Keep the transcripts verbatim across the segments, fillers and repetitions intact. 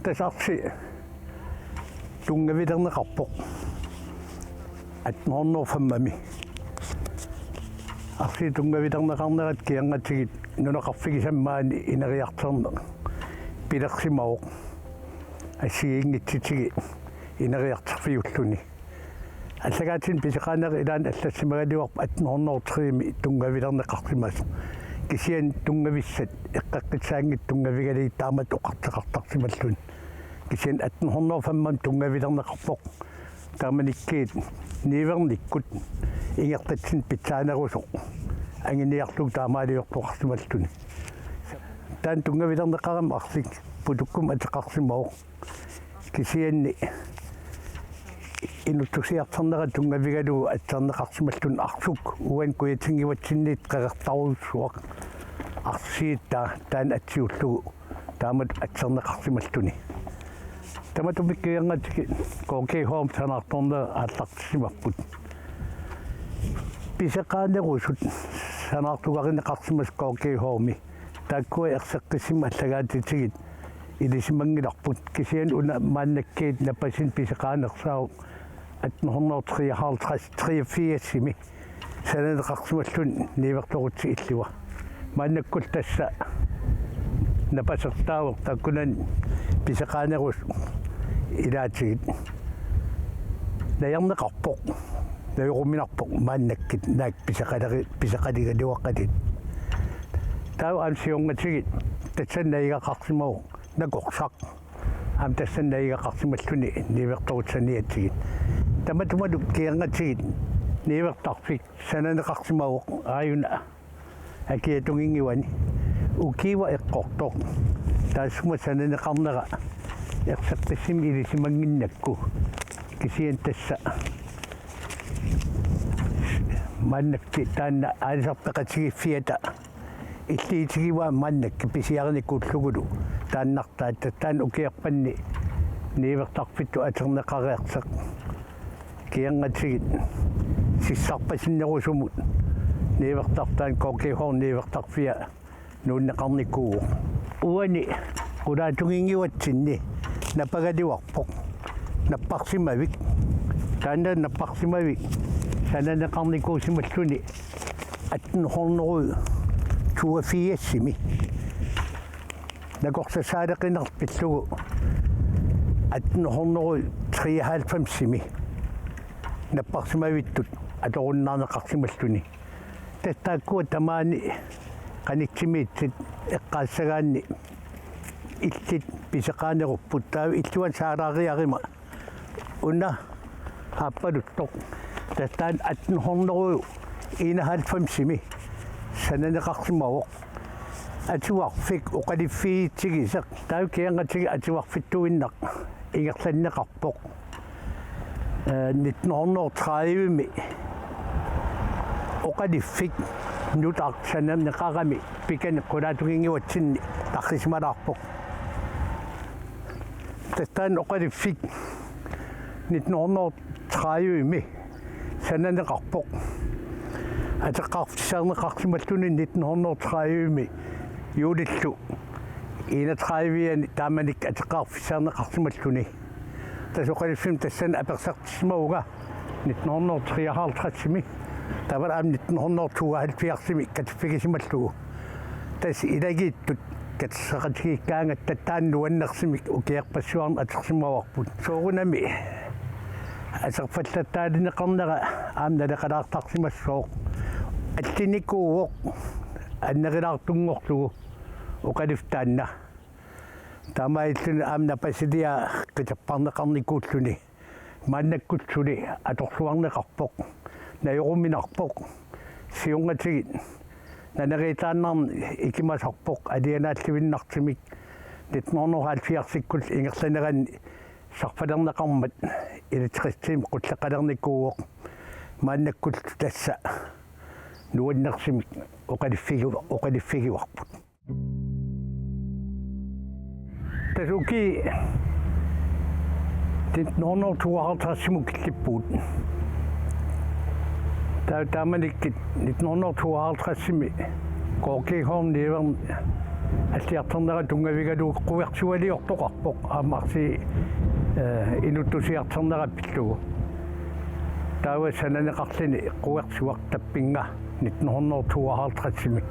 Tassa arsi tunngavilerneqarpoq atten hundrede og fem-mi. Arsi tunngavilerneqarnerat kingornatigut nunaqarfigisami maani ineriartorneq pilersimavoq assigiinngitsutigut ineriartorfiulluni. Allagaatinik pisoqaaneq ilaanni allassimagaluarpoq atten hundrede og tre-mi tunngavilerneqarsimasoq. Kisianni tunngavissat eqqeqqissaanngitsut tunngavigalugit taamatut oqartoqartarsimalluni. Kisianni atten hundrede og fem-mi tunngavilerneqarpoq. Taamanikkut niuernikkut ingerlatsineq pitsaanerusoq anguniarlugu taamaaliortoqarsimalluni. Taanna tunngavilerneqarami arsik putukkuma ateqarsimavoq. Kisianni inuussutissarsiornerat tunngavigalugu atserneqarsimalluni arsuk uani kujatinnguatsinniit qeqertarujussuaq arsiutaa taanna atsiullugu taamatut atserneqarsimalluni. Tamatuma kingornatigut K G H-mi sanaartornerat aallartissimapput. Pisoqaanerusut sanaartugarineqarsimasut K G H-mi taakkua erseqqissumik allagaatitigut ilisimanngilarput, kisianni una maannakkut napasineq pisoqaanersaavoq atten hundrede og treoghalvtreds treogfirs-imi sananeqarsimalluni niuertorutsigillugu. Maannakkullu tassa napasertaavoq taakkunani pisoqaanerusut ilaatigut. Najorneqarpoq, najorumminarpoq maannakkut naak pisoqaleri-, pisoqaligaluaqatit. Taava aamma siornatigut tassani najugaqarsimavoq nakorsaq. Aamma tassani najugaqarsimalluni niuertorutut saniatigut. Tamatumalu kingornatigut niuertarfik sananeqarsimavoq aajuna akiatunginiuani. Ukiua eqqortoq taassuma sananeqarnera erseqqissumik ilisimannginnakku. Kisianni tassa maannakkut taanna aalisartut peqatigiiffiata illiutigivaa maannakkut pisiarinikuullugulu taannartaa, taanna ukiorpassuarni niuertarfittut atorneqareersoq. Kingornatigut sissarpasinnerusumut niuertarfik taanna K G H niuertarfia nuunneqarnikuuvoq. Uani qulaatungingiuatsinni napagaluarpoq napparsimavik. Taanna napparsimavik sananeqarnikuusimalluni atten hundrede toogfirs-imi. Nakorsassaaleqineq pillugu atten hundrede treoghalvfems-imi napparsimavittut atorunnaarneqarsimalluni. Tassa taakkua tamaani qanitsimiitsit eqqaassagaanni illit pisoqaanerupput, taava illuanut saalaariaruma una aappaluttoq. Tassa taanna atten hundrede enoghalvfems-imi sananeqarsimavoq. Atuarfik oqaluffigitsigisoq. Taava kingornatigut atuarfittuinnaq ingerlanneqarpoq. Eh, nitten hundrede og tredive-mi oqaluffik nutaaq sananeqarami pikani qulaatungingiuatsinni tarrisimalaarpoq. Tassa taanna oqaluffik nitten hundrede og tredive-mi sananeqarpoq. Ateqarfissarneqarsimalluni nitten hundrede og tredive-mi juulillu enogtredive-ani taamanikkut ateqarfissarneqarsimalluni. Tassa oqaluffimmi tassani apersartissimavunga nitten hundrede og treoghalvtreds-imi. Taava aamma nitten hundrede og tooghalvfjerds-imi kataffigisimallugu. Tassa ilagiittut katerseqatigiikkaangatta taanna nuannersumik ukiorpassuarni atorsimavarput. Soorunami atorfallattaalineqarnera aamma naleqalaartarsimassooq. Allinikuuvoq annerilaartunngorlugu oqaluffik taanna. Taamaalilluni aamma napasiliaq qiterparneqarnikuulluni. Maannakkullu suli atorluarneqarpoq. Najorumminarpoq. Siornatigut naneriitaannarneq ikimasarpoq alianaalluinnartumik. Nitten hundrede og halvfjerds-ikkut ingerlaneranni sarfalerneqarmat elektricitemi qulleqqalernikuuvoq. Maannakkullu tassa nuannersumik oqaluffigiva-, oqaluffigivarput. Tassa ukiut nitten hundrede og tooghalvtreds-imut killippugut. Ta-, taamanikkut nitten hundrede og tooghalvtreds-imi K G H-mi niuerneq Alliartornera tunngavigalugu quersualiortoqarpoq aamma arsi, eh, inuttusiartornera pillugu. Taava sananeqarluni quersuaq tappinnga nitten hundrede tooghalvtredsimi.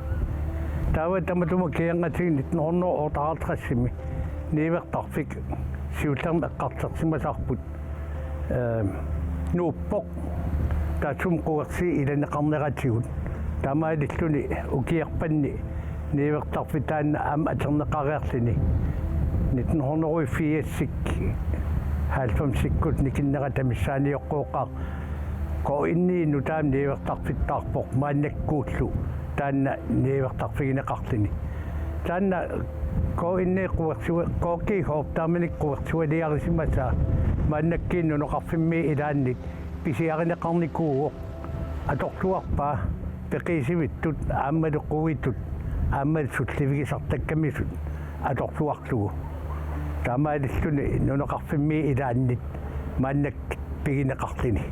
Taava tamatuma kiangatigu nitten hundrede otteoghalvtredsimi niuertarfik siullermik eqqartorsimasarput, eh, nuuppoq, taassuma quersuit ilaneqarneratigut. Taamaalilluni ukiorpanni niuertarfik taanna aamma atorneqareerluni. Nitten hundrede firsikkut halvfemsikkut nikinnerata missaaniuqqooqaaq. K N-ip nutaamik niuertarfittaarpoq maannakkuullu taanna niuertarfigineqarluni. Taanna K N-ip quersua-, K G H-p taamani quersualiarisimasaa maannakkut nunaqarfimmi ilaanni pisiarineqarnikuuvoq, atorluarpaa peqisivittut aammalu quitut aammalu sullivigisartakkamisut atorluarlugu. Taamaalilluni nunaqarfimmi ilaanni maannakkut pigineqarluni.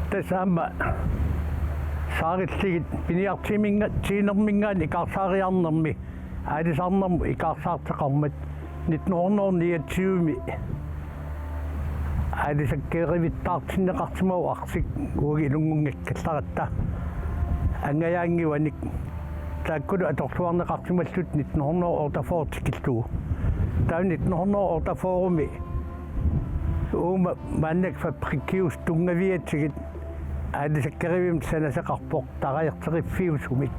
Tassa aamma saarilligit piniartuuminnga-, -tuunerminngaanniit ikaarsaariarnermi aalisarnermut ikaarsaarteqarmat nitten hundrede niogtyvemi aalisakkerivittaartinneqarsimavoq arsik uagut ilunngunngikkallarpata angajaannguanik. Taakkulu atorluarneqarsimallutik nitten hundrede otteogfyrre tikillugu. Taava nitten hundrede otteogfyrremi uuma maannakkut fabrikkiusut tunngaviatigut aalisakkerivimmi sanaseqarpoq tarajarteriffiusumik.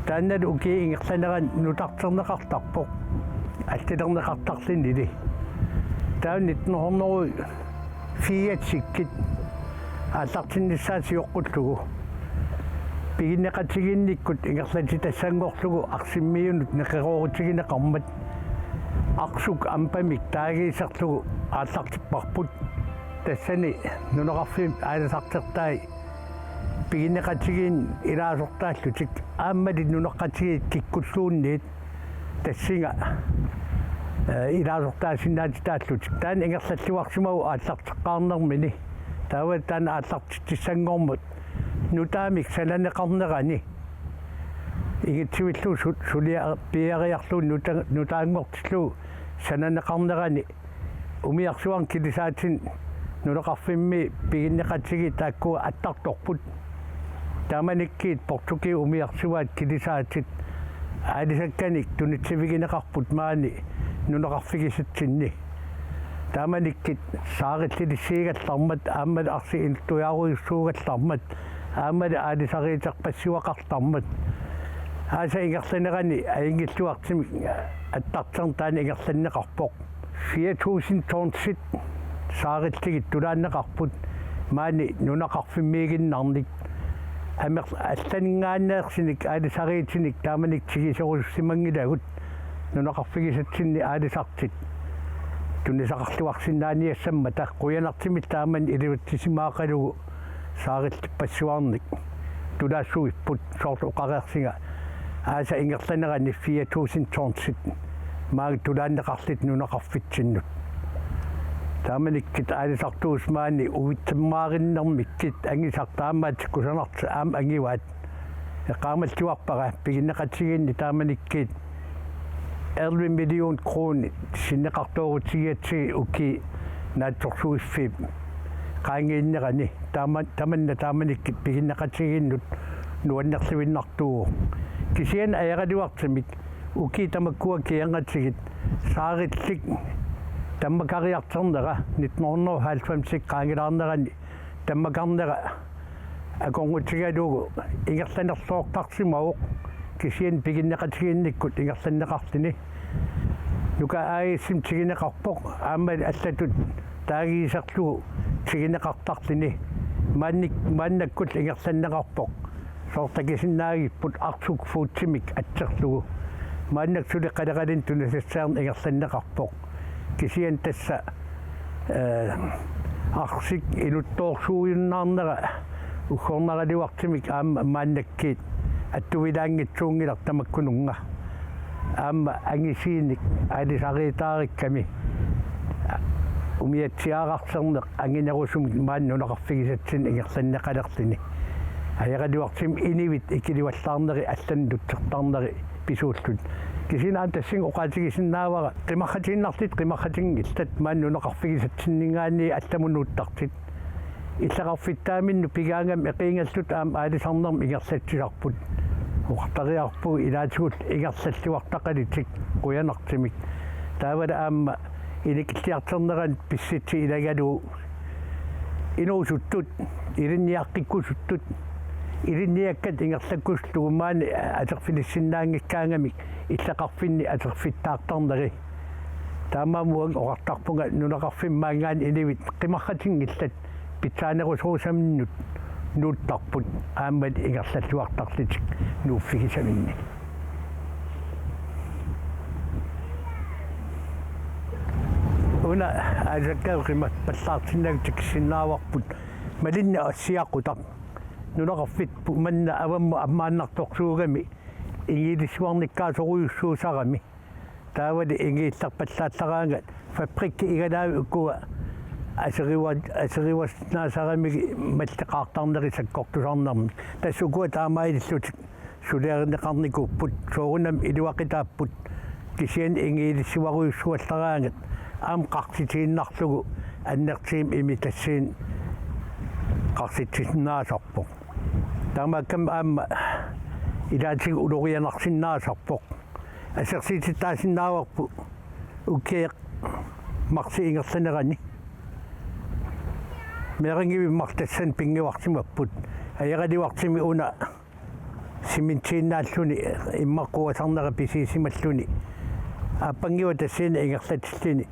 Taannalu ukiup ingerlanerani nutarterneqartarpoq allalerneqartarlunili. Taava nitten hundrede firsikkut aallartinnissaa sioqqullugu piginneqatigiinnikkut ingerlatitassanngorlugu arsammiunut neqeroorutigineqarmat arsuk ampamik taagiiserlugu aallartipparput. Tassani nunaqarfimmi aalisartertai piginneqatigiinni ilaasortaallutik aammali nunaqqatigiit kikkulluunniit tassunga, eh, ilaasortaasinnaatitaallutik. Taanna ingerlalluarsimavoq aallarteqqaarnermini. Taava taanna aallartitsissanngormat nutaamik sananeqarnerani ingitsivillugu su-, sulia-, piiariarlugu nuta-, nutaanngortillugu sananeqarnerani umiarsuarmi kilisaatinik nunaqarfimmi piginneqatigiit taakkua attartorput. Taamanikkut portugiit umiarsuaat kilisaatit aalisakkanik tunitsivigineqarput maani nunaqarfigisatsinni. Taamanikkut saarillilissiigallarmat aammalu arsik inuttujaarujussuugallarmat aammalu aalisariuterpassuaqartarmat. Aasap ingerlanerani ajunngilluartumik attartorneq taanna ingerlanneqarpoq. Fire tusind tonsit saarillugit tulaanneqarput maani nunaqarfimmiiginnarnik. Amer-, allanngaanneersunik aalisariutinik taamanikkut tiguserusussimanngilagut nunaqarfigisatsinni aalisartut tunisaqarluarsinnaaniassammata. Qujanartumillu taamani iluatsisimaaqalugu saarillipassuarnik tulaassuipput, soorlu oqareersunga aasap ingerlanerani fire tusind tonsit maani tulaanneqarlutik nunaqarfitsinnut. Taamanikkut aalisartuusoq maani uvitsimmaarinnarmikkut angisaq taamaattoq kusanartoq aamma anguaat. Eqqaamalluarpara piginneqatigiinni taamanikkut elleve million kroner sinneqartoorutigigatsigit ukiup naatsorsuiffiup qaangiunnerani. Taama-, tamanna taamanikkut piginneqatigiinnut nuannerluinnartuuvoq. Kisianni ajoraluartumik ukiut tamakkua kingornatigut saarilluni tammakariartornera nitten hundrede og halvfems qaangilaarnerani tammakarnera akornutigalugu ingerlanerloortarsimavoq, kisianni piginneqatigiinnikkut ingerlanneqarluni. Nuka A/S-imik tiguneqarpoq aammalu allatut taagiiserlugu tiguneqartarluni. Maannik-, maannakkullu ingerlanneqarpoq. Soorlu takusinnaagipput arsuk fuutsimik atserlugu. Maannakkut suli qaleqaluni tunisassaarneq ingerlanneqarpoq. Kisianni tassa, eh, arsik inuttoorsuujunnaarnera uggornaraluartumik aamma maannakkut attuilaanngitsuunngilaq tamakkununnga. Aamma angisuunik aalisariutaarikkami umiatsiaararserneq anginerusumik maani nunaqarfigisatsinni ingerlanneqalerluni. Ajoraluartumik inuit ikiluallaarneri allanut nutsertarneri pisuullutik. Kisianni aamma tassunga oqaatigisinnaavara qimarratiinnarlutik qimarratinngillat maani nunaqarfigisatsinninngaanniit allamut nuuttartut. Illoqarfittaaminnut pigaangamik eqiingalluta aamma aalisarnermik ingerlatsisarput. Oqartariaqarpugut ilaatigut ingerlalluartaqalutik qujanartumik. Taavalu aamma ilikilliartornerani pissutsit ilagalugu inuusuttut, ilinniaqqikkusuttut, ilinniakkat ingerlakkusullugu maani atorfinissinnaanngikkaangamik illoqarfinni atorfittaartarneri. Taamaammat uanga oqartarpunga nunaqarfimmi maanngaanniit inuit qimarratinngillat pitsaanerusorusaminut nuuttarput aamma ingerlalluartarlutik nuuffigisaminnik. Una aalisakkat qimappallaartinnagu tikissinnaavarput malinna assiaqutaq. Nunaqarfipput manna avammut ammaannartorsuugami ingiilissuarnikkaasorujussuusarami. Taavalu ingiillerpallaallaraangat fabrikkit igalaavik ukua aseriva-, aserivasinnaasaramigit malleqaartarneri sakkortusarnermik. Tassa ukua taamaalillutik suliarineqarnikuupput, soorunami iluaqutaapput, kisianni ingiilissuarujussuallaraangat aamma qarsitiinnarlugu annertuumik imitassiin qarsitsisinnaasarpoq. Taamaakkami aamma ilaatigut ulorianarsinnaasarpoq. Assersuutitaasinnaavarput ukiaq marsip ingerlanerani. Meerannguit marluk tassani pinnguarsimapput. Ajoraluartumik una cementinnaalluni immaqa quasarnera pisiisimalluni. Aappannguaq tassani ingerlatilluni.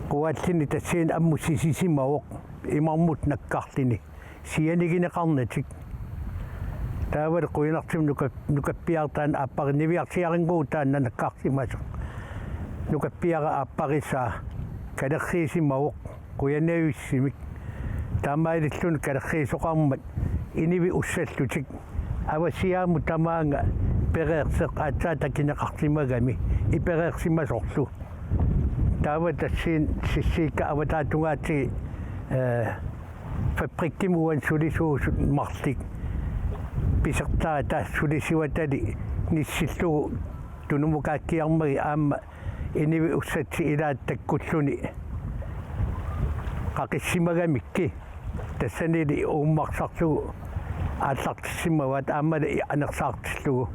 Quaalluni tassani ammut sisisimavoq. Imarmut nakkarluni. Sianigineqarnatik. Taavalu qujanartumik nuka-, nukappiartaan aappari niviarsiarinnguuvoq taanna nakkarsimasoq. Nukappiaraq aapparisaa kalerriisimavoq qujanavissumik. Taamaalilluni kalerriisoqarmat inuit ussallutik. Avasiaamut tamaanga pereersoq aatsaat takuneqarsimagami ipereersimasorlu. Taava tassani sissiikkat avataatungaatigut, eh, fabrikkimi uani sulisuusut marluk pisortaata sulisivatali nissillugu tunumukaakkiarmagit aamma inuit ussatsit ilaat takkulluni qaqissimagamikkit tassanili uummarsarlugu aallartissimavaat aammalu anersaartillugu.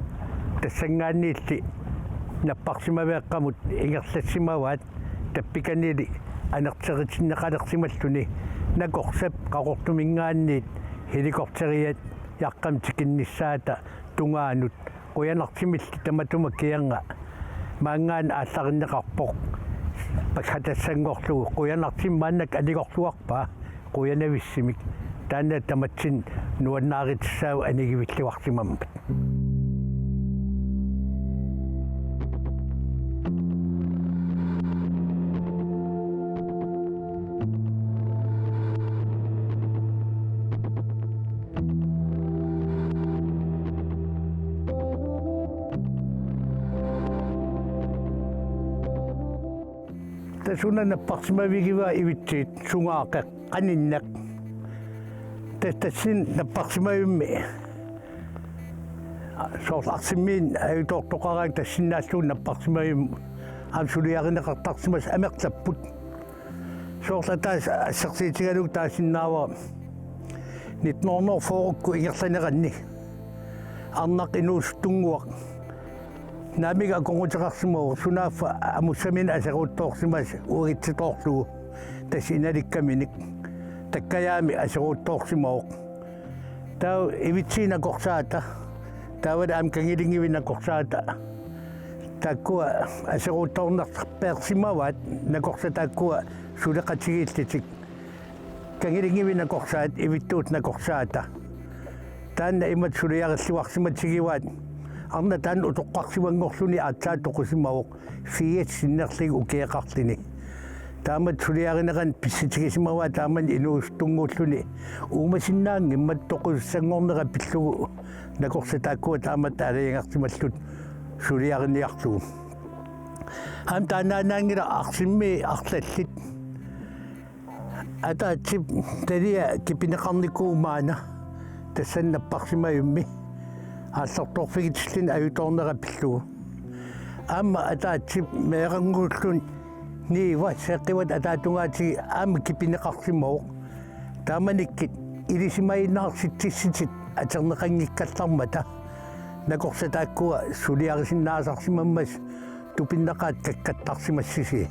Tassanngaanniilli napparsimaveeqqamut ingerlassimavaat tappikanili anerteritinneqalersimalluni nakorsap Qaqortuminngaanniit helikopteriaqqamik tikinnissaata tungaanut. Qujanartumilli tamatuma kingorna maanngaanniit aallarinneqarpoq paggatassanngorlugu. Qujanartumik maannakkut anigorluarpaa qujanavissumik. Taanna tamatsinnut nuannaarutissaagut anigivilluarsimammat. Tassa una napparsimavigivaa ivitsuut sungaaqeq qaninneq. Tassa tassani napparsimavimmi soorlu arsammiit ajutoortoqaraangat tassinnaallugu napparsimavimmi aamma suliarineqartarsimasut amerlapput. Soorlu ataaseq assersuutigalugu taasinnaavara nitten hundrede og fyrre-kkut ingerlaneranni arnaq inuusuttunnguaq naamik akornuteqarsimavoq, sunaaffa amussaminnik aserortoorsimasoq uagutsitoorlugu, tassa inalikkaminik takkajaamik aserortoorsimavoq. Taava ivitsuut nakorsaata, taavalu aamma kangilinngivik nakorsaata. Taakkua aserortoornerpaasimavaat, nakorsat taakkua suleqatigiillutik. Kangilinngivik nakorsaat, ivitsuut nakorsaata. Taanna imatut suliarilluarsimatigivaat. Arnaq taanna utoqqarsimanngorluni aatsaat toqusimavoq, firs sinnerlugu ukioqarluni. Taamatut suliarinerani pissutigisimavaat taamani inuusuttunnguulluni. Uumasinnaanngimmat toqusussanngornera pillugu nakorsat taakkua taamatut aalajangersimallutik suliariniarlugu. Aamma taannaannaanngilaq arsammiit arlallit. Ataatsip talia kipineqarnikuuvoq maanna tassani napparsimavimmi. Aallartorfigitilluni ajutoornera pillugu. Aamma ataatsip meerannguulluni Niiva seeqqivatit ataatungaatigut aamma kipineqarsimavoq. Taamanikkut ilisimajunnaarsitsissutit atorneqanngikkallarmata. Nakorsat taakkua suliarisinnaasarsimammassuk tupinnaqaat kakkattarsimassusii.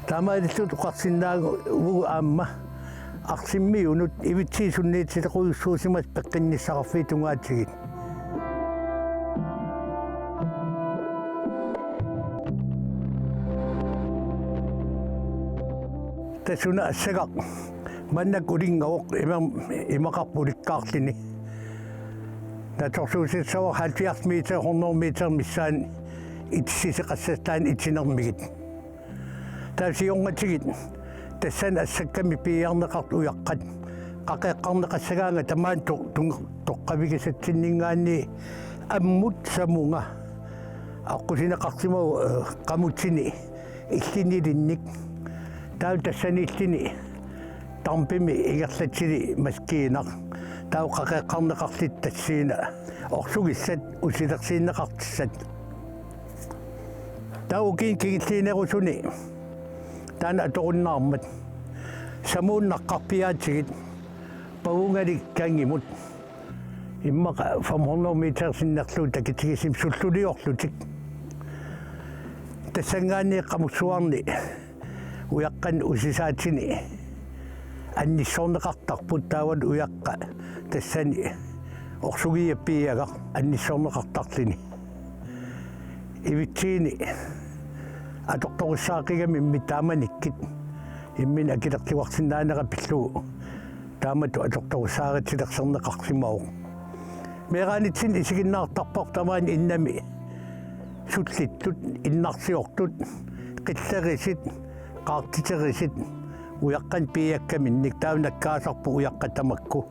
Taamaalilluta oqarsinnaavugut aamma arsimmiunut ivitsiit sunniutilerujussuusimasut peqqinnissaqarfiit tungaatigut. Tassa una assagaq maannakkut ulinngavoq, imam-, imaqarpoq ulikkaarluni. Naatsorsuussissavara halvfjerds meter, hundrede meter missaani itissisoqassastaani itinermigit. Taava siornatigut tassani assakkamik piiarneqartut ujaqqat qaqeqqarneqassagaangat tamaani to-, to-, toqqavigisatsinninngaanniit ammut samunga aqqusineqarsimavoq, eh, qamutini illinilinnik. Taava tassaniilluni tampimi ingerlatsili maskiinaq. Taava qaqeqqarneqarlutik tassani orsugissat usilersiinneqartussat. Taava ukiuni kingulliunerusuni taanna atorunnaarmat samuut naqqarpiaatigut pavungalik kangimut. Immaqa fem hundrede meter sinnerlugu takutigisumik sulluliorlutik. Tassanngaanniit qamussuarni ujaqqanik usisaatini annissorneqartarput, taavalu ujaqqat tassani orsugiaq piiagaq annissorneqartarluni. Ivitsiini atortorissaaqqigami imminnut taamanikkut, imminut akilertugarsinnaanera pillugu taamatut atortorissaarutilersorneqarsimavoq. Meeraanitsinni isiginnaartarparput tamaani innami sullittut, innarsiortut, qillerisut, qaartiterisut ujaqqanik piiakkaminnik, taava nakkaasarput ujaqqat tamakku.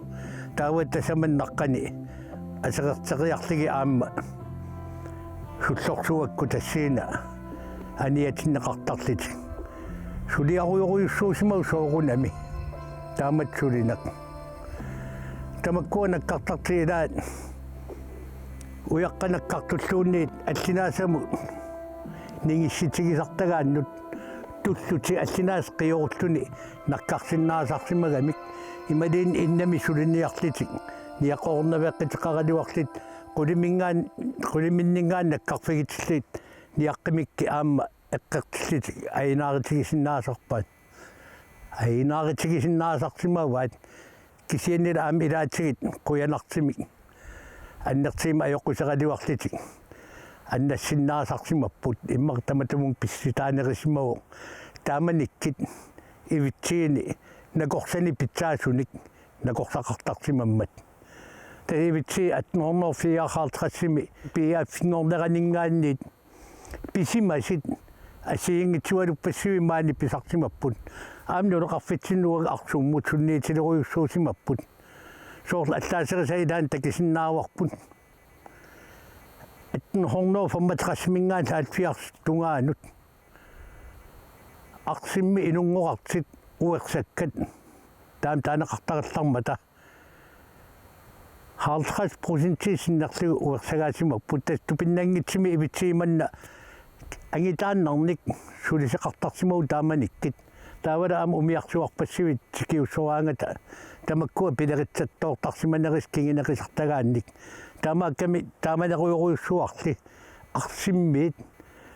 Taava tasamani naqqani aserorteriarlugit aamma sullorsuakku tassani aniatinneqartarlutik. Suliarujorujussuusimavoq soorunami taamatut sulineq. Tamakkua nakkartartut ilaat ujaqqat nakkartulluunniit allinaasamut ningissutigisartagaannut tullutik allinaasaat qiorulluni nakkarsinnaasarsimagamik, imaluunniit innami suliniarlutik niaqorunnaveqquteqaraluarlutik, qulimingaanniit, quliminninngaanniit nakkarfigitillugit niaqqumikkut aamma eqqortillutik ajunaarutigisinnaasarpaat. Ajunaarutigisinnaasarsimavaat, kisiannili aamma ilaatigut qujanartumik annertuumik ajoquseraluarlutik annassinnaasarsimapput, immaqa tamatumunnga pissutaanerusimavoq taamanikkut ivitsiini nakorsanik pitsaasunik nakorsaqartarsimammat. Tassa ivitsiit atten hundrede fireoghalvtredsimi piiaaffinngorneraninngaanniit pisimasut assigiinngitsualuppassuit maani pisarsimapput. Aamma nunaqarfitsinni uagut arsummut sunniutilerujussuusimapput. Soorlu allaaserisat ilaanni takusinnaavarput. Atten hundrede femogtresiminngaanniit halvfjerdsip tungaanut arsummik inunngorartut uersakkat taama taaneqartarallarmata halvtreds procent sinnerlugu uersagaasimapput, tassa tupinnanngitsumik ivitsiit manna angutaannarnik sulisoqartarsimavoq taamanikkut. Taavalu aamma umiarsuarpassuit tikiussoraangata tamakkua pileritsattoortarsimanerusut kinguneqisartagaannik. Taamaakkami taamanerujorujussuarli arsummiit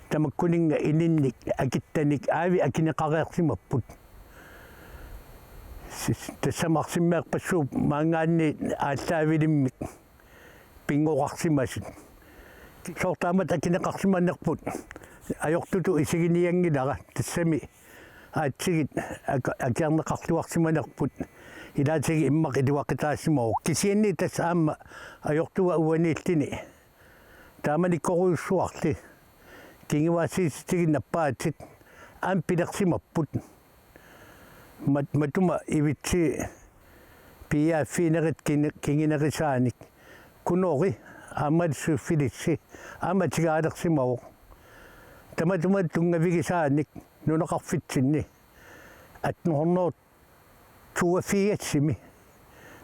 tamakkuninnga ininnik akittanik aavik akineqareersimapput. Sis-, tassami arsummeerpassuup maanngaanniit aallaavilimmik pinngoqarsimasut. Soorlu taamatut akineqarsimanerput ajortutut isiginianngilara, tassami aatsigit ak-, akiarneqarluarsimanerput ilaatigut immaqa iluaqutaasimavoq. Kisianni tassa aamma ajortuga uaniilluni taamanikkorujussuarli kinguaassiissutiginngilaat, aamma pilersimapput. Mat-, matuma ivitsiit piiaaffiinerusut kin-, kingunerusaanik Kunori aammalu Syiffillissi aamma atigaalersimavoq. Tamatuma tunngavigisaanik nunaqarfitsinni atten hundrede toogfirsimi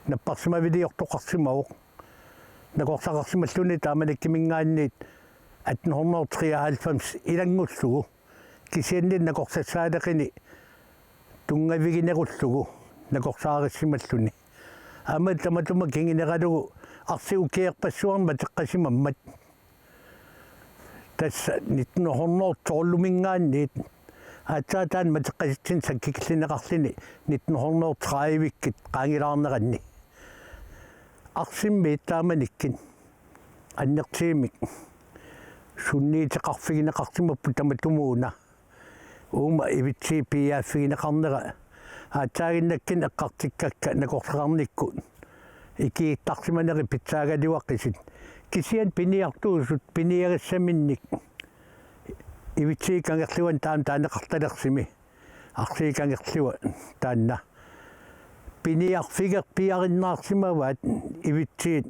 napparsimaviliortoqarsimavoq. nakorsaqarsimalluni taamanikkiminngaanniit atten hundrede treoghalvfems ilanngullugu. Kisianni nakorsassaaleqini tunngaviginerullugu nakorsaarisimalluni. Aamma tamatuma kinguneralugu arsik ukiorpassuarni matoqqasimammat. Tassa nitten hundrede tolviminngaanniit aatsaat taanna matoqqasitsinni sakkukillineqarluni nitten hundrede tredivekkut qaangilaarneranni. Arsimmiit taamanikkut annertuumik sunniuteqarfigineqarsimapput tamatumuuna. Uuma ivitsiit piiaaffigineqarnera aatsaaginnakkunni eqqartukkakka nakorsaqarnikkut ikiittarsimanerit pitsaagaluaqqusi. Kisianni piniartuusut piniagassaminnik ivitsiit kangerluanni taama taaneqartalersumi. Arsik kangerlua taanna. Piniarfigeq piarinnaarsimavaat ivitsiit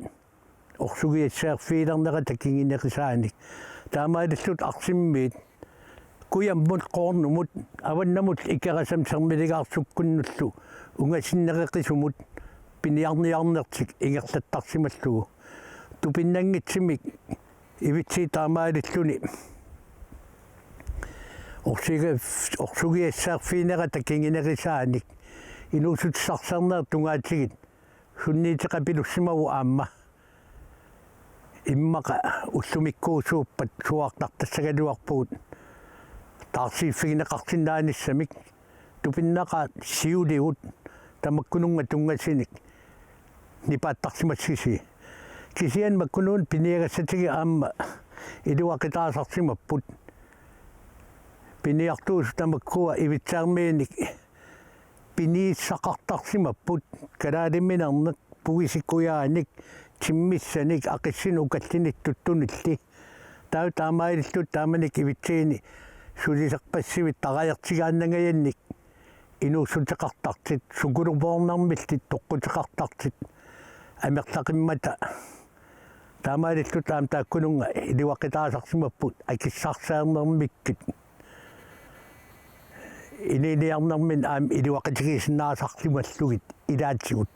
orsugiassaarfigilernerata kingunerisaanik. Taamaalillutik arsimmiit kujammut, qoornumut, avannamut ikerasamut sermiligaarsukkut ungasinnereqisumut piniarniarnertik ingerlattarsimallugu. Tupinnanngitsumik ivitsiit taamaalilluni orsugi-, orsugiassaarfiginerata kingunerisaanik inuussutissarsiornerup tungaatigut sunniuteqapilussimavoq aamma. Immaqa ullumikkuusuuppat suaartartassagaluarpugut taarsiiffigineqarsinnaanissamik. Tupinnaqaat siuligut tamakkununnga tunngasunik nipaattarsimassusi. Kisianni makkununnga piniagassatigut aamma iluaqutaasarsimapput. Piniartuusut tamakkua ivitsaarmiinik piniussaqartarsimapput, kalaaliminernik, puisit kujaanik, timmissanik, aqissinik ukallinik tuttunilli. Taava taamaalillutik taamanikkut ivitsiini sulisorpassuit tarajartigaannangajannik inuussuteqartartut, sukuluvoornermillu toqquteqartartut amerlaqimmata. Taamaalillutik aamma taakkununnga iluaqutaasarsimapput akissarsiornermikkut. Inuuniarnerminni aamma iluaqutigisinnaasarsimallugit ilaatigut.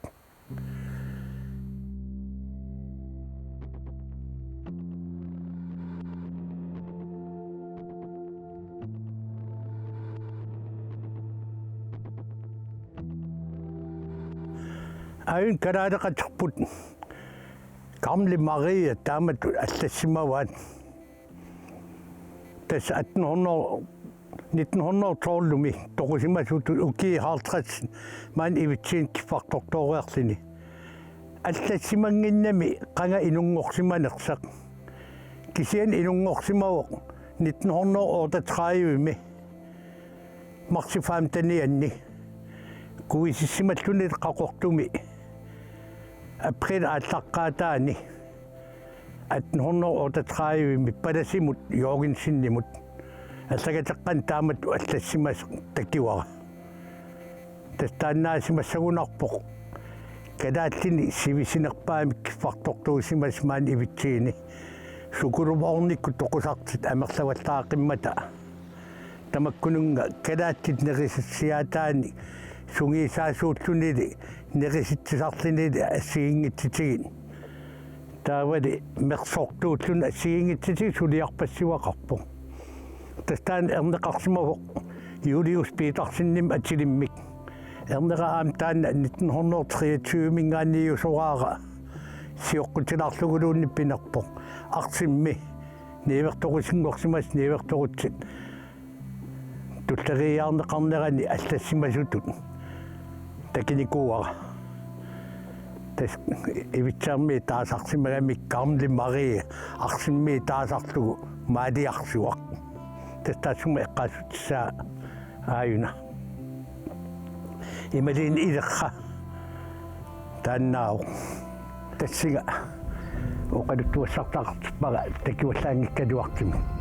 Aajuna kalaaleqaterput Gamle Maria taamatut allassimavaat. Tassa atten hundrede, nitten hundrede tolvimi toqusimasutut ukiut halvtreds maani ivitsiinni kiffartortooriarluni. Allassimannginnami qanga inunngorsimanersoq. Kisianni inunngorsimavoq nitten hundrede otteogtredivemi marsi femtenianni kuisissimalluni Qaqortumi april aallaqqaataani atten hundrede otteogtredivemi palasimut Jørgensenimut allakateqqani taamatut allassimasoq takivara. Tassa taannaasimassagunarpoq kalaallinik sivisunerpaamik kiffartortuusimasoq maani ivitsiini sukuluvoornikkut toqusartut amerlavallaaqimmata. Tamakkununnga kalaallit nerisassiaataanik sungiusaasuullunilu nerisitsisarlunilu assigiinngitsutigut. Taavali mersortuulluni assigiinngitsutigut suliarpassivaqarpoq. Tassa taanna erneqarsimavoq Julius Petersenimik atilimmik. Ernera aamma taanna nitten hundrede treogtyveminngaanniit usoraara sioqqutilaarluguluunniit pinerpoq. Arsimmi niuertorusunngorsimasut niuertorutsit tulleriiaarneqarnerani allassimasutut takunikuuara. Tassa ivitsaarmiit taasarsimagami Gamle Maria, arsimmiit taasarlugu Maaliarsuaq. Tassa taassuma eqqaassutissaa aajuna. Imaluunniit ilerra taannaavoq. Tassunga oqaluttuassartaqartippara takuallaanngikkaluartumik.